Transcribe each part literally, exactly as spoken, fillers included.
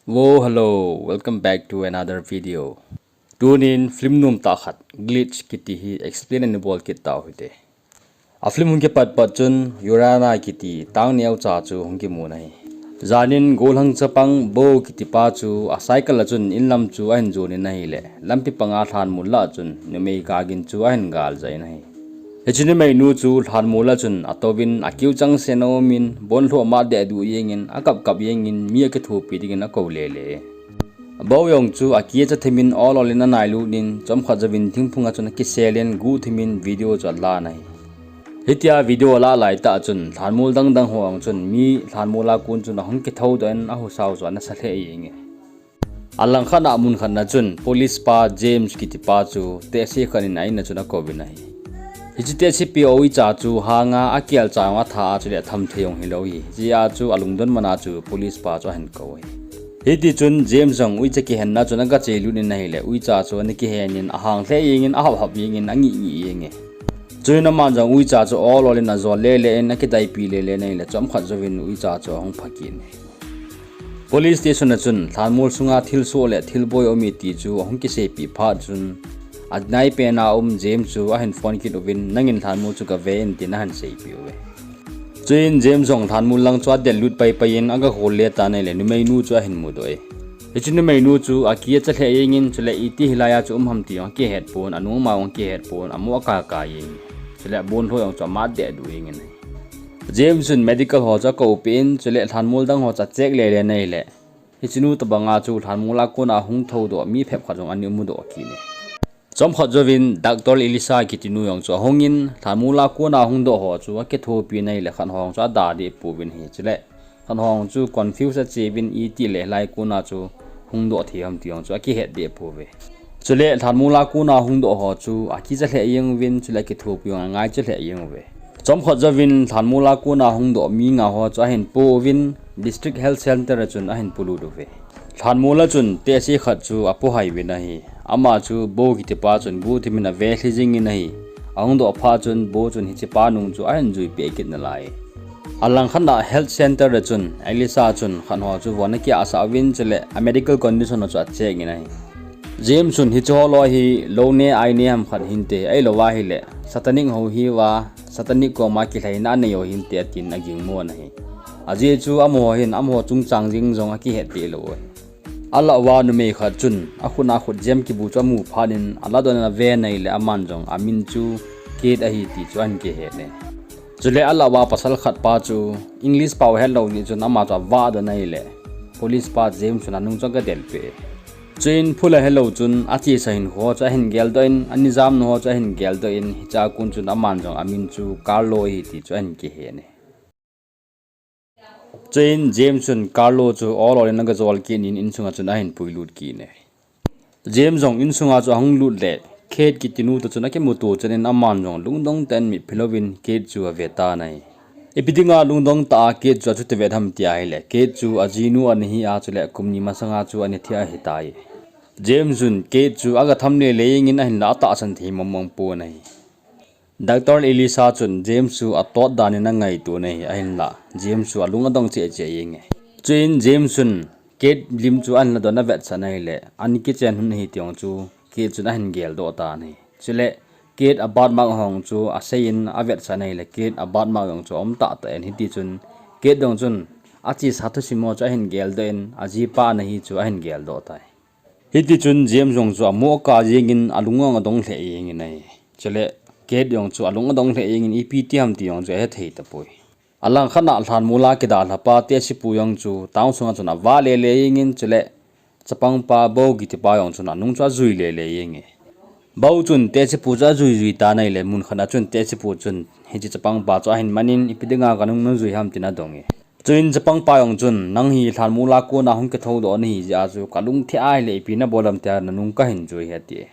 Wo, hello, welcome back to another video. Tunin film nom tah khat, Glitch kiti hi explain ani bol kit tau hite. A film hung kipat pat chun Yurana kiti tang neocha chu hung kimu ahi. Janin gollhang chapang Bo kiti pa chu a cycle a chun inlam chu ahin jon in ahile, lampi panga lhanmol lah chun numei kagin chu ahin galjah in ahi. Hiche numeinu chu lhanmol a chun atouvin akiu chang sen aumin, bonlhoh ma deh duh jengin, akap kap jengin, mi akithopi dingin akou lele. Bo jong chu akicha thimin ol ol in anailut in, chomkhat jouvin thingphung a chun akiselin, guh thimin video chu alan ahi. Hitia video alah laitah chun, lhanmol dang dang ho jong chun, mi lhanmol a kon chun ahung kithoudoh in, ahusa u chu anasa lheh jenge. Alangkhat a mun khat na chun, police pa James kiti pa chu, tehse khat in a in a chun akouvin ahi. Hiche tehsepi uicha chu hanga akelcha jong atha a chule atham thei jong hilou ahi. Hichea chu alungdon man a chu police pa chu ahin kou ahi. Hitichun James jong uicha kihenna chun agache lut in ahile, uicha chu ana kihen in ahang lheh jengin, ahap hap jengin, angih ngih jenge. Chuin aman jong uicha chu ol ol in ajol lele in, akidaipi lele in ahile, chomkhat jouvin uicha chu ahung pha kit in ahi. Police station a chun lhanmol sunga thilsoh le thilboi aum e ti chu ahung kiseipeh phat chun, anaipen a um James chu ahin phone kit uvin, nangin lhanmol chu gave in tin ahin seipeh uve. Chuin James jong lhanmol lang chu adellut paipai in agakhol le tan ahile, numeinu chu ahin mudoh e. Hiche numeinu chu akicha lheh jengin, chule iti hilai a chu um ham ti jong akihet pon, anung ma jong akihet pon, amoh akaka jeng. Chule abonlhoh jong chu ama deh duh jengin ahi. James chun medical ho chu akoupeh in, chule lhanmol dang ho chu acheck lele in ahile, hichenu tobanga chu lhanmol a kona hung thoudoh mi phabep khat jong ana mudoh kit in ahi. Chomkhat jouvin Doctor Elisa kitinu jong chu ahungin, lhanmol a kona hungdoh ho chu akithopi in ahile, khat ho jong chu ada deh pouvin ahi. Chule khat ho jong chu confuse acheuvin, itile hilai kona chu hungdoh thei ham ti jong chu akihet deh pouve. Chule lhanmol a kona hungdoh ho chu akicha lheh jeng uvin, chule akithopi jong angaicha lheh jeng uve. Chomkhat jouvin lhanmol a kona hungdoh mi nga ho chu ahin pouvin, District Health Center a chun ahin polut uve. Lhanmol a chun tehse khat chu apohai uvin ahi. Ama chu Bo kiti pa chun guh thimin ave lhi jengin ahi. Ahungdoh phat chun Bo chun hichepa nung chu ahin juipeh kit nalai. Alangkhat a health center a chun Elisa chun khat ho chu von akiahsah uvin, chule a medical condition ho chu acheck in ahi. James chun hiche ho loi hi lou ne ai ne ham khat hinte, ahilou ahile satanic ho hiuva, satanic koma kilhaina anei ho hinte atin agingmo in ahi. Ajeh chu amaho hin amaho chungchang jeng jong akihet deh lou ahi. Alah uva numei khat chun akhut a khutjem kibu chu amu phat in aladoh in ave in ahile, aman jong amin chu Kate ahi ti chu ahin kihet e. Chule alah uva pasal khat pa chu English pao hetlou ni chun ama chu avahdoh in ahile, police pa James chun anung chu agadelpeh e. Chuin phula helou chun achesa hinkho chu ahin geldoh in, anijamna ho chu ahin geldoh in, hichea kon chun aman jong amin chu Carlo ahi ti chu ahin kihen e. Chuin James chun Carlo chu ol ol in agajol kit in insunga chun ahin puilut kit e. James jong insunga chu ahung lut le, Kate kitinu toh chun akimuto chan in aman jong lungdong tah in mitphi louvin Kate chu ave tan ahi. Ipi dinga lungdong tah a Kate chu achuti vet ham ti ahile, Kate chu ajinu ana hi a, chule kum ni masanga chu ana thi ahitai. James chun Kate chu agatham lele jengin ahinlah atahsan thei mong mong pon ahi. Doctor Elisa chun James chu atot dan in angaito in ahi, ahinlah James chu alung adong cheh cheh jenge. Chuin James chun Kate lim chu ahin ladoh in avetsah in ahile, ana kichen lhun ahi ti jong chu Kate chun ahin geldoh tan ahi. Chule Kate a birthmark ho chu aseiyin avetsah in ahile, Kate a birthmark jong chu aum tahtah in, hitichun Kate jong chun achesa thusim ho chu ahin geldoh in, ajipa ana hi chu ahin geldoh tai. Hitichun James jong chu amoh akah jengin alung jong adong lheh jengin ahi. Chule Kate jong chu alung adong lheh jengin ipi ti ham ti jong chu ahethei tapoi. Alangkhat a lhanmol a kidalhapa tehsepu jong chu town sunga chun avah lele jengin, chule chapangpa Bo kitipa jong chun anung chu ajui lele jenge. Bo chun tehsepu chu ajui jui tan ahile, mun khat a chun tehsepu chun hiche chapangpa chu ahin manin, ipi dinga kanung najui ham tin adong e. Chuin chapangpa jong chun, nang hi lhanmol a kona hung kithoudoh nahi jeh a chu kalung thim ahile, ipi nabol ham tia nanung kahin jui ahi ati.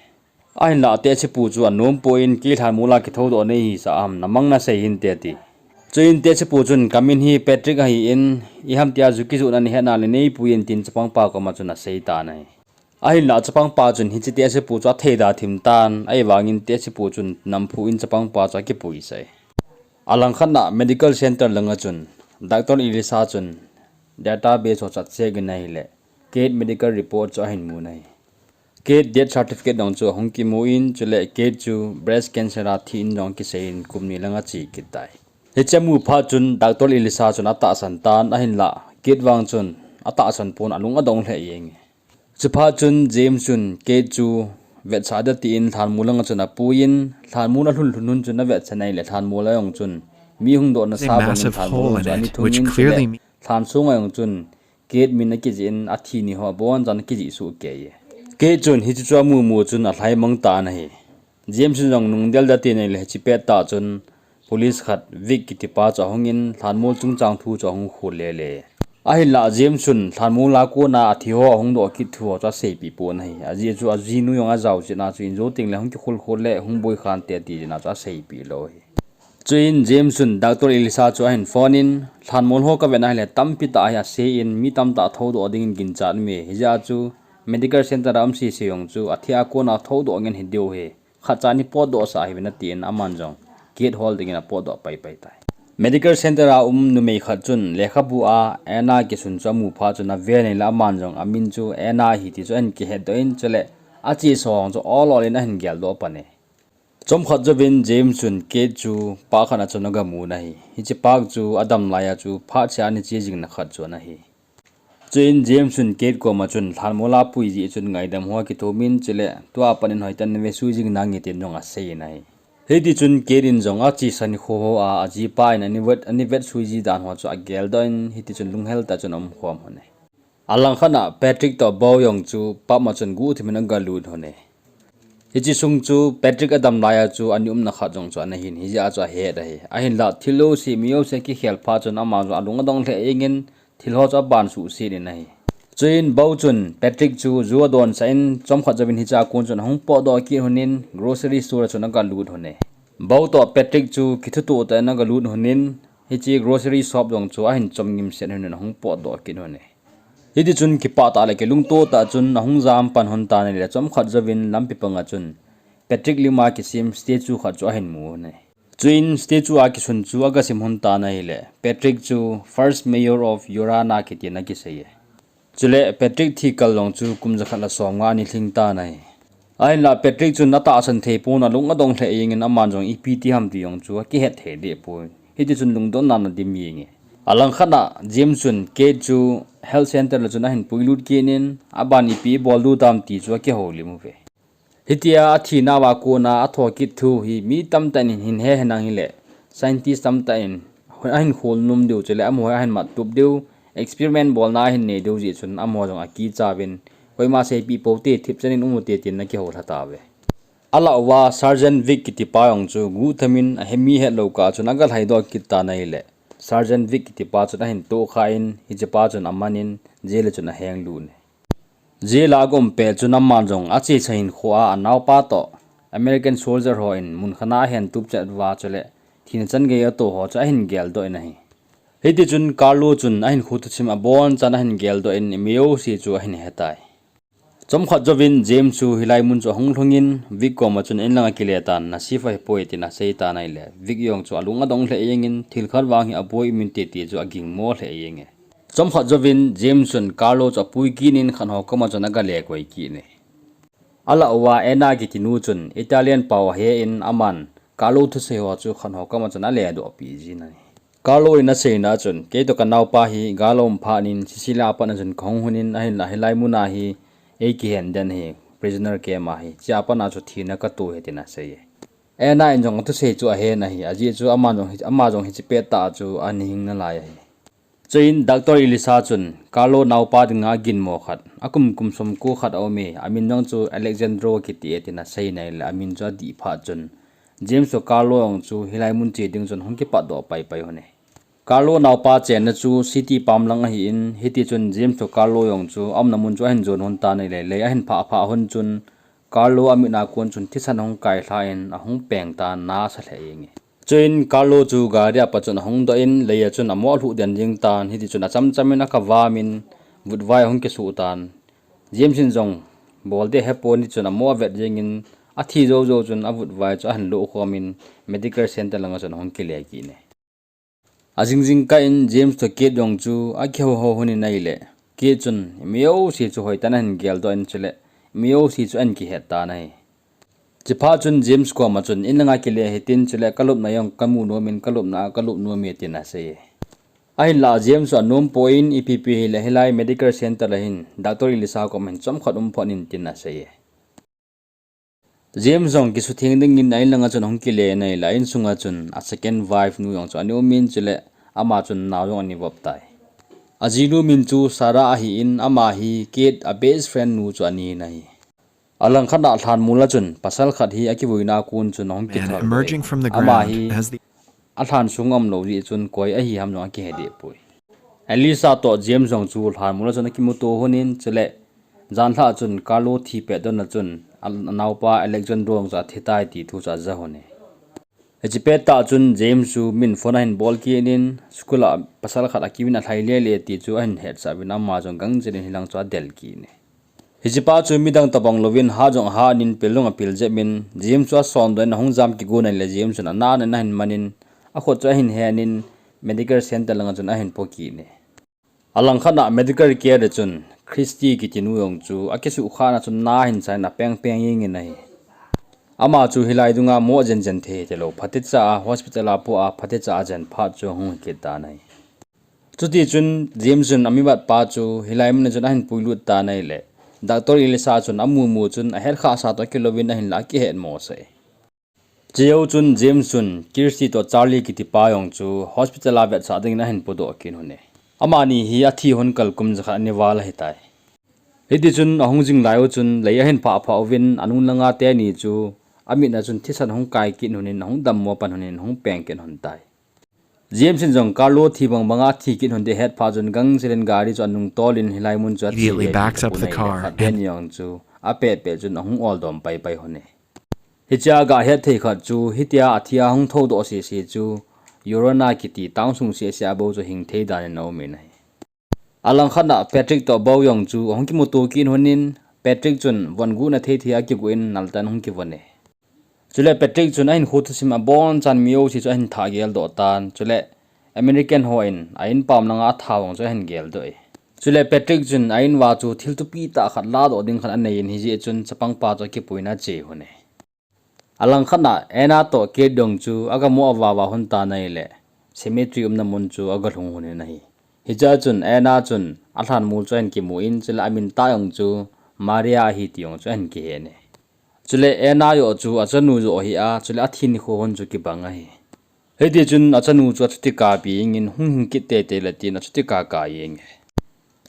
Ahinlah tehsepu chu anom poi in, kei lhanmol a kithoudoh nahisah ham, namang nasei hinte ati. Chuin tehsepu chun, kamin hi Patrick ahin, iham tia ju kijohna nahetna le neipui in tin chapangpa koma chun asei tan ahi. Ahinlah chapangpa chun hiche tehsepu chu atheida thim tan, ahivangin tehsepu chun namphu in chapangpa chu akipuisah e. Alangkhat a medical center langa chun Doctor Elisa chun database ho chu acheck in ahile, Kate medical report chu ahin mu ahi. Kate death certificate jong chu ahung kimu in, chule Kate chu breast cancer a thi in jong kisei in kum ni lang ache kit tai. Hiche amu phat chun Doctor Elisa chun atahsan tan ahinlah Kate vang chun atahsan pon alung adong lheh jenge. Chuphat chun James chun Kate chu vetsah ding tin lhanmol langa chun apuiyin, lhanmol alhun lhun hun chun avetsah in ahile lhanmol a jong chun mi hung dohna sa bangin lhanmol jong chu ani thum in chule lhan sunga jong chun Kate min akijih in athi ni ho abonchan akijih soh kei e. Kate chun hiche chu amu mu chun alhaimang tan ahi. James chun jong nungdel ding tin ahile hiche pet tah chun police khat Vic kitipa chu ahungin lhanmol chungchang thu chu ahung khol lele. Ahinlah James chun lhanmol a kona athi ho ahung doh kit thu ho chu aseipeh pon ahi. Ajeh chu ajinu jong ajao chetna chu injo tengle hung kikhol khol le hung boi khante ati jeh a chu aseipeh lou ahi. Chuin James chun Doctor Elisa chu ahin phone in, lhanmol ho kavet ahile tampi tah hi asei in mi tamtah thoudoh dingin ginchat um e, hijeh a chu medical center a um sese jong chu athi a kona thoudoh ngen hidiu ahi, khatcha ni potdoh sah hiuvin atin aman jong Kate hol dingin apotdoh paipai tai. Medical center a um numei khat chun lekhabu a Anna kisun chu amu phat chun aven ahile aman jong amin chu Anna ahi ti chu ahin kihetdoh in chule achesa ho chu ol ol in ahin geldoh pan e. Chomkhat jouvin James chun Kate chu park khat a chun agamun ahi. Hiche park chu adam laiya chu phat sea ana che jingna khat chu ana hi. Chuin James chun Kate koma chun lhanmol a pui jeh chun ngaidam ho akithomin chule tua pat in hoitah in nave sui jing nange tin jong aseiyin ahi. Hitichun Kate in jong achesa nikho hoa ajipa in ani vet, ani vetsui ji dan ho chu ageldoh in hitichun lunghel tah chun aumkhom lhon e. Alangkhat a Patrick toh Bo jong chu pub a chun guhthim in agalut lhon e. Hiche sung chu Patrick adam laiya chu ani umna khat jong chu ana hin, hijeh a chu ahet ahi. Ahinlah thil jouse mi jouse akikhel phat chun ama jong alung adong lheh jengin thil ho chu abansuh set in ahi. Chuin Bo chun Patrick chu ju adonsah in chomkhat jouvin hichea kon chun ahung potdoh kit lhonin grocery store a chun agalut lhon e. Bo toh Patrick chu kithutoh tah in agalut lhonin hiche grocery shop jong chu ahin chomngim set lhonin ahung potdoh kit lhon e. Hitichun kipah tah le kilungto tah chun ahung jam pan lhon tan ahile chomkhat jouvin lampi panga chun Patrick lima kisem statue khat chu ahin mu lhon e. Chuin statue a kisun chu agasim lhon tan ahile Patrick chu first mayor of Uranos kitin akisei e. Chule Patrick thi kal jong chu kum jakhat le somnga ana lhing tan ahi. Ahinlah Patrick chun atahsan thei pon alung adong lheh jengin aman jong ipi ti ham ti jong chu akihet thei deh poi. Hitichun lungdonna ana dim jenge. Alangkhat a James chun Kate chu health center a chun ahin puilut kit in aban ipi ibol diu tam ti chu akihoulim uve. Hitia athinauva kona athoh kit thu hi mi tamtah in hin hehe nang hile scientist tamtah in ahin khol nom diu chule amaho ahin mattup diu, experiment bolna ahin nei diu jeh chun amaho jong akichauvin koima seipeh poute, thipchan in um ute tin akihou lha tauve. Alah uva Sergeant Vic kitipa jong chu guhthim in ahe mi hetlou kah chun agalhaidoh kit tan ahile Sergeant Vic kitipa chun ahin tohkha in hichepa chun amanin jail a chun ahenglut e. Jail a agaum pet chun aman jong achesa hinkhoa anaopa toh American soldier hon munkhat a ahen tupchet uva chule thina changei atoh ho chu ahin geldoh in ahi. Hitichun Carlo chun ahinkho thusim abonchan ahin geldoh in mi jouse chu ahin hetai. Chomkhat jouvin James chu hilai mun chu ahung lhungin Vic koma chun inlanga kile tan, nasafe ahipoi tin asei tan ahile Vic jong chu alung adong lheh jengin thilkhat vang hi aboi um inte ti chu agingmo lheh jenge. Chomkhat jouvin James chun Carlo chu apui kit in khatho koma chun agale koi kit e. Alah uva Anna kitinu chun Italian pao ahe in aman Carlo thusei ho chu khatho koma chun aledoh pi jin ahi. Carlo in aseina chun, keitoh kanaopa hi gal aum phat in Sicily a pat a chun kahung lhun in ahinlah hilai muna hi eikihen den ahi, prisoner camp a hi, chea pat a chu thina kato ahi tin asei e. Anna in jong athusei chu ahen ahi, ajeh chu ama jong hi, ama jong hiche pet tah chu ana hing nalai ahi. Chuin Doctor Elisa chun Carlo naopa dinga aginmo khat, akum kum somko khat aume, amin jong chu Alexandro kiti e tin asei in ahile amin chu adih phat chun James toh Carlo jong chu hilai mun che ding chun hung kipatdoh paipai lhon e. Carlo naopa chenna chu city pam lang ahin, hitichun James toh Carlo jong chu aumna mun chu ahin jon lhon tan ahile, lei ahin phah phah lhon chun Carlo amit a kon chun thisan ahung kailha in ahung peng tan, na asa lheh jenge. Chuin Carlo chu gari a pat chun ahung doh in lei a chun amo alhuh den jeng tan, hitichun achamcham in akavam in vutvai ahung kisuh tan. James in jong bol ding ahepon, hitichun amo avet jengin athi joujou chun avutvai chu ahin lohkhom in medical center langa chun ahung kile kit e. Ajing jingkah in James toh Kate jong chu akihou hou lhon in ahile, Kate chun mi jouse chu hoitah in ahin geldoh in chule mi jouse chu ahin kihet tan ahi. Chuphat chun James koma chun, "In langa kile hitin, chule kalupna jong kamu nom in, kalupna a kalup nom e," tin asei e. Ahinlah James chu anom poi in, "Ipi pi hile hilai medical center a hin Doctor Elisa koma hin chomkhat um phot in," tin asei e. James jong kisutheng dingin a in langa chun ahung kile in ahile, a insunga chun a second wife nu jong chu ana um in, chule ama chun nao jong ana vop tai. Ajinu min chu Sarah ahin, ama hi Kate a best friend nu chu ahi in ahi. Alangkhat a lhanmol a chun pasal khat hi akivuina a kon chun ahung kithol in, ama hi alhan sung a umlou jeh chun koi ahi ham jong akihe deh poi. Elisa toh James jong chu lhanmol a chun akimuto lhon in, chule janhi a chun Carlo thi pet dona chun a, anaopa Alexandro jong chu athi tai ti thu chu aja lhon e. Hiche pettah chun James chu min phone ahin bol kit in, school a pasal khat akiuvin alhai lele ti chu ahin hetsah uvin, ama jong gangchel in hilang chu adel kit e. Hichepa chu midang tobang louvin hat jong ahat in, pil jong apil jep in, James chu asondoh in ahung jam kigon ahile, James chun ana in ahin man in, akhut chu ahin hen in, medical center langa chun ahin po kit e. Alangkhat a medical care a chun Christy kiti nu jong chu akisuhkhah na chun na ahin sa in apeng peng jeng in ahi. Ama chu hilai dunga mo jen jen thei thei lou, phatecha a hospital a po a phatecha a jen phat chu ahung kit tan ahi. Chuti chun James chun amibatpa chu hilai mun a chun ahin puilut tan ahile, Doctor Elisa chun amu mu chun ahet khah sa toh akilouvin ahinlah akihet mo sah e. Chejou chun James chun Kirsty toh Charlie kitipa jong chu hospital a vetsah dingin ahin podoh kit lhon e. Amani hi athi lhon kal kum jakhat ani val ahitai. Hiti chun ahung jing lai u chun lei ahin phah phah uvin, anung langa teni chu amit a chun thisan ahung kai kit lhon in, ahung dammo pan lhon in, ahung peng kit lhon tai. James in jong Carlo thi bang banga thi kit lhon ding ahet phat chun gangchel in gari chu anung tol in hilai mun chu athi e ti apu nai le, khat vei ni jong chu apet pet chun ahung oldom pai pai lhon e. Hichea gahet thei khat chu hitia athi a hung thoudoh sese chu Yorona kiti town sung sese a bou chu hing thei dan in aum in ahi. Alangkhat a Patrick toh bou jong chu ahung kimuto kit lhon in, Patrick chun von guhna thei thei a kigu in naltah in ahung kivon e. Chule Patrick chun ahinkho thusim abonchan mi jouse chu ahin thah geldoh tan. Chule American ho in a in pam langa atha vang chu ahin geldoh e. Chule Patrick chun a in uva chu thil thupi tah khat ladoh ding khat anei in, hijeh chun chapangpa chu akipuina ache lhon e. Alangkhat a Anna toh Kate jong chu agamo ava va lhon tan ahile, cemetery umna mun chu aga lhung lhon in ahi. Hichea chun Anna chun alhanmol chu ahin kimu in, chule amin tah jong chu Maria ahi ti jong chu ahin kihen e. Chule Anna joh chu achanu joh ahi a, chule athi nikho lhon chu kibang ahi. Hiti chun achanu chu achuti kap jeng in, hung hing kit teitei le tin achuti kap kap jeng e.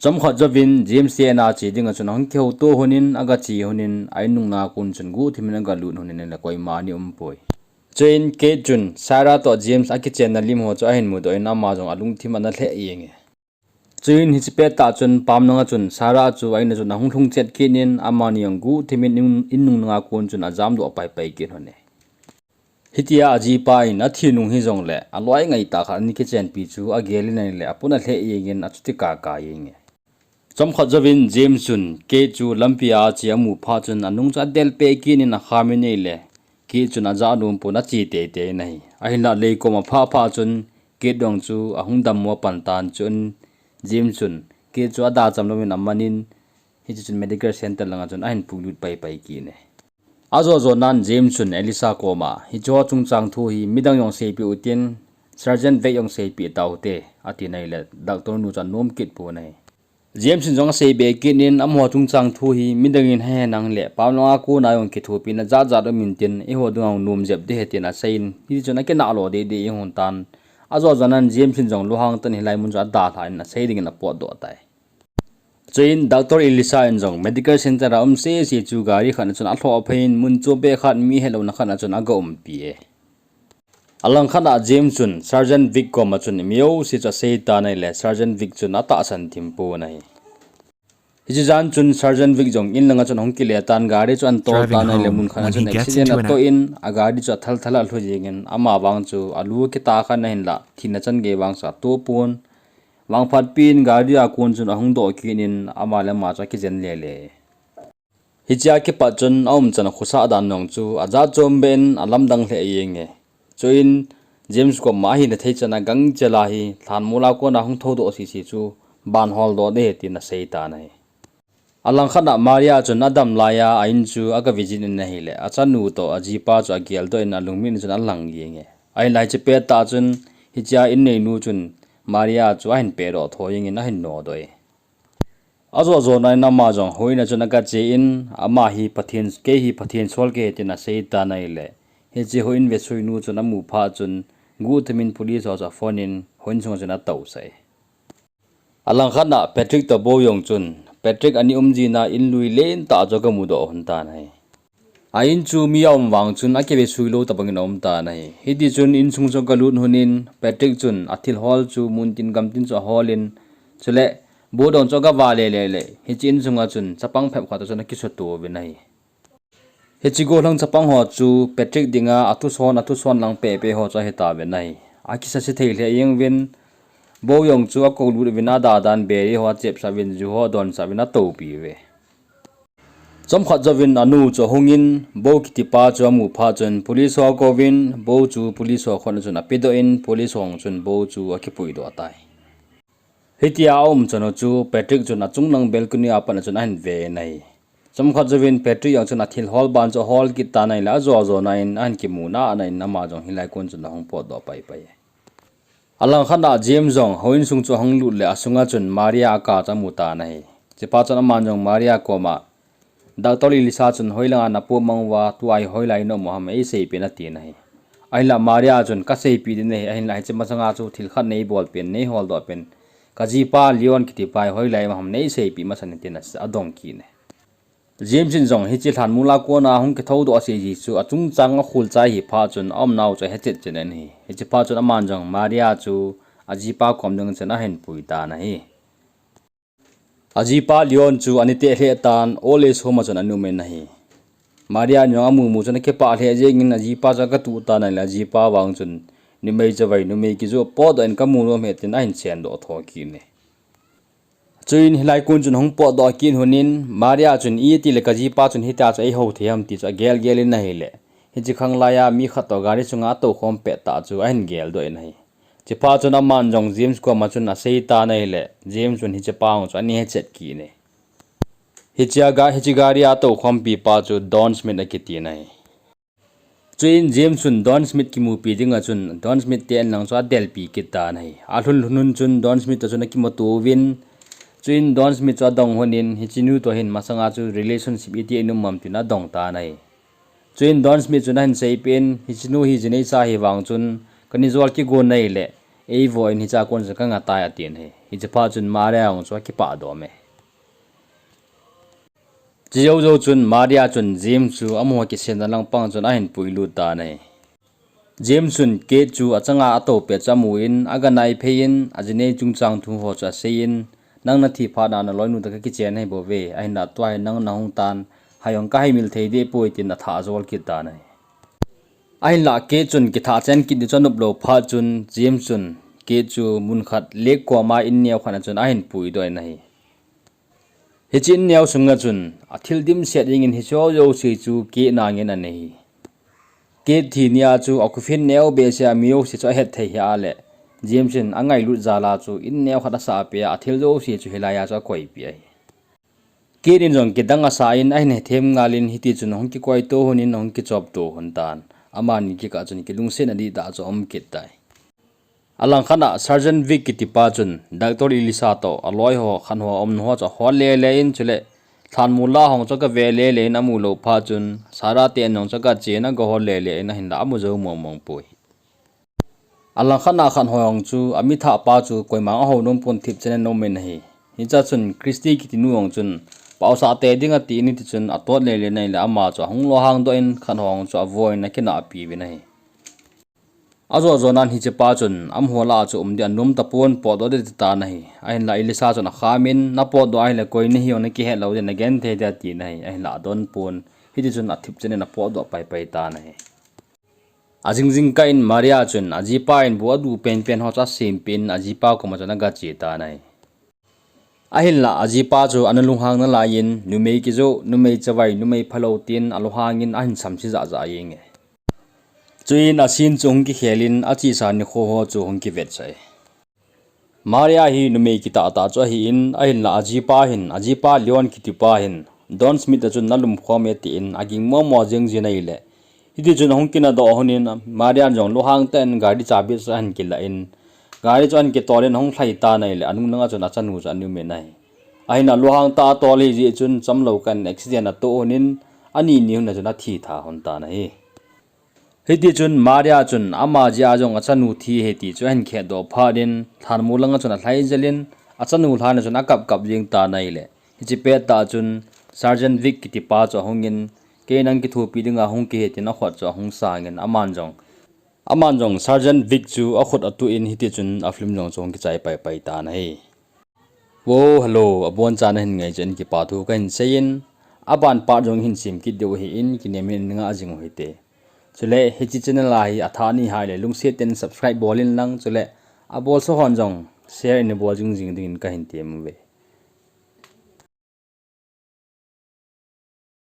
Chomkhat jouvin James te Anna che dinga chun ahung kihouto lhon in, aga che lhon in, a in nungna kon chun guhthim in aga lut lhon in ahile koima ana um poi. Chuin Kate chun Sarah toh James akichenna lim ho chu ahin mudoh in, ama jong alungthim ana lheh jeng e. Chuin hiche pettah chun pam langa chun Sarah chu a in a chun ahung lhung chet kit in, amani jong guhthim in in, in nungna kon chun ajamdoh pai pai kit lhon e. Hitia ajipa in athi nung hijongle aloi ngai tah khat ana kichenpi chu agel in ahile apun alheh jeng in achuti kap kap jeng e. Chomkhat jouvin James chun Kate chu lampia ache amu phat chun anung chu adel peh kit in akham in ahile, Kate chun ajah nom pon ache teitei in ahi. Ahinlah lei kom aphah phah chun Kate jong chu ahung dammo pan tan, chun James chun Kate chu ada cham louvin aman in, hiche chun medical center langa chun ahin puilut pai pai kit e. Ajo jo nan James chun Elisa koma, hicheho chungchang thu hi midang jong seipeh utin, Sergeant Veidt jong seipeh taute, atin ahile, doctor nu chu anom kit pon ahi. James in jong asei be kit in, amaho chungchang thu hi midang in ahe nang le, pam langa kona jong kithopina jat jat um intin, eiho dunga jong nom jep ding ahi tin asei in, hiti chun akinah lo deh deh jeng lhon tan. Ajo jo nan James in jong lunghang tah in hilai mun chu adalhah in asei dingin apotdoh tai. Chuin Doctor Elisa in jong medical center a um sese chu gari khat na chun alhoh phei in, mun chom beh khat, mi helouna khat na chun aga umpi e. Alangkhat a James chun Sergeant Veidt koma chun mi jouse chu asei tan ahile, Sergeant Veidt chun atahsan thim pon ahi. Hiche jan chun Sergeant Veidt jong in langa chun ahung kile tan, gari chu ahin tol tan ahile, mun khat na chun accident atoh in, agari chu athal thal a alhu jeng in, ama vang chu alu akitah khan ahinlah thina chan gei vang chu ato pon. Vangphat pi in gari a kon chun ahung doh kit in, ama le ama chu akijen lele. Hichea kipat chun aumchan khosah dan jong chu ajat chom beh in alamdang lheh jeng e. Chuin James koma ahina thei chan a gangchel a hi lhanmol a kona hung thoudoh sese chu ban holdoh ding ahi tin asei tan ahi. Alangkhat a Maria chun adam laiya a in chu aga visit in ahile, achanu toh ajipa chu ageldoh in alungmit in chun alang jenge. Ahinla hiche pettah chun, hichea in neinu chun Maria chu ahin pehdoh tho jengin ahin nodoh e. Ajo jona in ama jong houin a chun aga che in, ama hi Pathen, kei hi Pathen sol kahi tin asei tan ahile, hiche houin vesuinu chun amu phat chun, guhthim in police ho chu aphone in, houin sunga chun atousah e. Alangkhat a Patrick toh Bo jong chun, Patrick ani um jing a in lui lentah chu aga mudoh lhon tan ahi. A in chu mi aum vang chun akivesui lou tobang in aum tan ahi. Hitichun insung chu aga lut lhon in, Patrick chun athil hol chu muntin gamtin chu ahol in, chule Bo jong chu aga vale lele, hiche insunga chun chapang phabep khat toh chun akisuto uvin ahi. Hiche gollhang chapang ho chu Patrick dinga athuson, athuson lang pehpeh ho chu ahitauvin ahi. Akisase thei lheh jeng uvin, Bo jong chu akoulut uvin, adadan beri ho achepsah uvin, ju ho adonsah uvin atoupi uve. Chomkhat jouvin anu chu ahungin, Bo kitipa chu amu phat chun police ho akouvin, Bo chu police ho khut a chun apedoh in, police ho chun Bo chu akipuidoh tai. Hitia aumchan u chu Patrick chun achunglang balcony a pat a chun ahin ve in ahi. Chomkhat jouvin Patrick jong chun athil hol ban chu ahol kit tan ahile, ajo jona in ahin kimu nana in ama jong hilai kon chun ahung potdoh paipai. Alangkhat a James jong houin sung chu ahung lut le asunga chun Maria akap chu amu tan ahi. Chuphat chun aman jong Maria koma, Doctor Elisa chun hoilanga napoh mang uva, tua hi hoilai in um u ham eiseipeh in atin ahi. Ahinla Maria chun kaseipeh ding ahi, ahinla hiche masanga chu thil khat neibolpeh in, neiholdohpeh in, kajipa Leon kitipa hi hoilai in um ham neiseipeh masan in tin adong kit e. James in jong hiche lhanmol a kona hung kithoudoh aseiji chu achungchang akhol chai ahi phat chun aumnau chu ahechet chet in ahi. Hiche phat chun aman jong Maria chu ajipa kom ding chun ahin pui tan ahi. Ajipa Leon chu ana teh lheh tan, old age home a chun ana um in ahi. Maria in jong amu mu chun akipah lheh jengin ajipa chu aga tuh tan ahile ajipa vang chun, numei chavai, numei kijoh potdoh in kamu nom e tin ahin chendoh tho kit e. Chuin hilai kon chun ahung potdoh kit lhon in, Maria chun itile kajipa chun hitia chu eihou thei ham ti chu agel gel in ahile, hiche khanglai a mi khat toh gari chunga atoukhom pettah chu ahin geldoh in ahi. Chuphat chun aman jong James koma chun asei tan ahile, James chun hichepa jong chu ana hechet kit e. Hichea ga, hiche gari a atoukhompi pa chu Don Smith akitin ahi. Chuin James chun Don Smith kimupi dinga chun Don Smith te in lang chu adelpi kit tan ahi. Alhun lhun un chun Don Smith toh chun akimuto uvin, chuin Don Smith chu adong lhon in hichenu toh hin masanga chu relationship iti in um ham tin adong tan ahi. Chuin Don Smith chun ahin seipeh in, hichenu hi jinei sa ahi vang chun, kanijol kigon ahile, eivoh in hichea kon chun kangah tai atin ahi. Hiche phat chun Maria jong chu akipah dom e. Chujou jou chun Maria chun James chu amaho kisemna lang pang chun ahin puilut tan ahi. James chun Kate chu achanga atou pet chu amun, aga naiphei in, ajinei chungchang thu ho chu asei in, nang nathi phat a naloinu toh kakichen ahibouve, ahinla tua hi nang nahung tan, hai jong kahaimil thei deh poi tin athah ajol kit tan ahi. Ahinla Kate chun kithah chen kit ding chu anop lou phat chun, James chun Kate chu mun khat lake koma in neo khat a chun ahin puidoh in ahi. Hiche in neo sunga chun, athil dimset jengin hiche jouse chu Kate in angen anei ahi. Kate thi nia chu akhophin neo behseh a mi jouse chu ahet thei hia le, James in angailut jal a chu in neo khat asah peh a, athil jouse chu hilai a chu akoipeh ahi. Kate in jong kidang asa in ahin hethem ngal in hitichun ahung kikoito lhon in ahung kichopto lhon tan. Amani kikah chun kilungsetna dihtah chu aum kit tai. Alangkhat a Sergeant Vic kitipa chun Doctor Elisa toh aloiho khatho aumna ho chu ahol lele in chule lhanmol a hung chu aga ve lele in amu lou phat chun Sarah te in jong chu aga chen agahol lele in ahinla amu jou mong mong poi. Alangkhat a khatho jong chu amithah pa chu koima ahou nom pon thipchen in aum in ahi. Hichea chun Christy kitinu jong chun paosah tei ding ati in hitichun atot lele in ahile ama chu ahung lohangdoh in khatho jong chu avoh in akinahpi uvin ahi. Ajo jonan hichepa chun amaho lah a chu um ding anom tapon potdoh ding ati tan ahi. Ahinla Elisa chun akham in napotdoh ahile koi nahi jong nakihet lou ding nagenthei ding atin ahi. Ahinla adonpon hitichun athipchen in apotdoh paipai tan ahi. Ajing jingkah in Maria chun ajipa in bu aduh penpen ho chu asempeh in ajipa koma chun aga che tan ahi. Ahinla ajipa chu ana lunghang nalai in numei kijoh, numei chavai, numei phalou tin alunghang in ahin samse jahjah jenge. Chuin ascene chu hung kikhel in achesa nikho ho chu hung kivetsah e. Maria hi numei kitah tah chu ahin, ahinla ajipa hin, ajipa Leon kitipa hin, Don Smith a chun nalum khom e tin, aging momo jeng jin ahile. Hiti chun ahung kinadoh hun in, Maria jong lunghang tah in gari chabi chu ahin kilah in, gari chu ahin kitol in ahung lhai tan ahile, anung langa chun achanu chu ana um in ahi. Ahinla lunghang tah a atol ahi jeh chun chamlou kah in accident atoh hun in, ani ni hun a chun athi tha hun tan ahi. Hiti chun Maria chun ama jeh a jong achanu thi ahi ti chu ahin khetdoh phat in, lhanmol langa chun alhai jel in, achanu lhan a chun akap kap jeng tan ahile. Hiche pettah chun Sergeant Vic kitipa chu ahung in, kei nang kithopi dinga hung kihi tin akhut chu ahung sang in, aman jong, aman jong Sergeant Vic chu akhut atuh in, hiti chun a film jong chu ahung kichai pai pai tan ahi. Wo, hello, abonchan nahin ngai jeh in kipa thu kahin sei in, aban part jong hin sem kit diu ahin, kinem in nanga jing u hite. Chule hiche channel a hi athah nahi le lungset tah in subscribe bol in lang, chule abolso hon jong share in bol jing jing dingin kahin tem uve.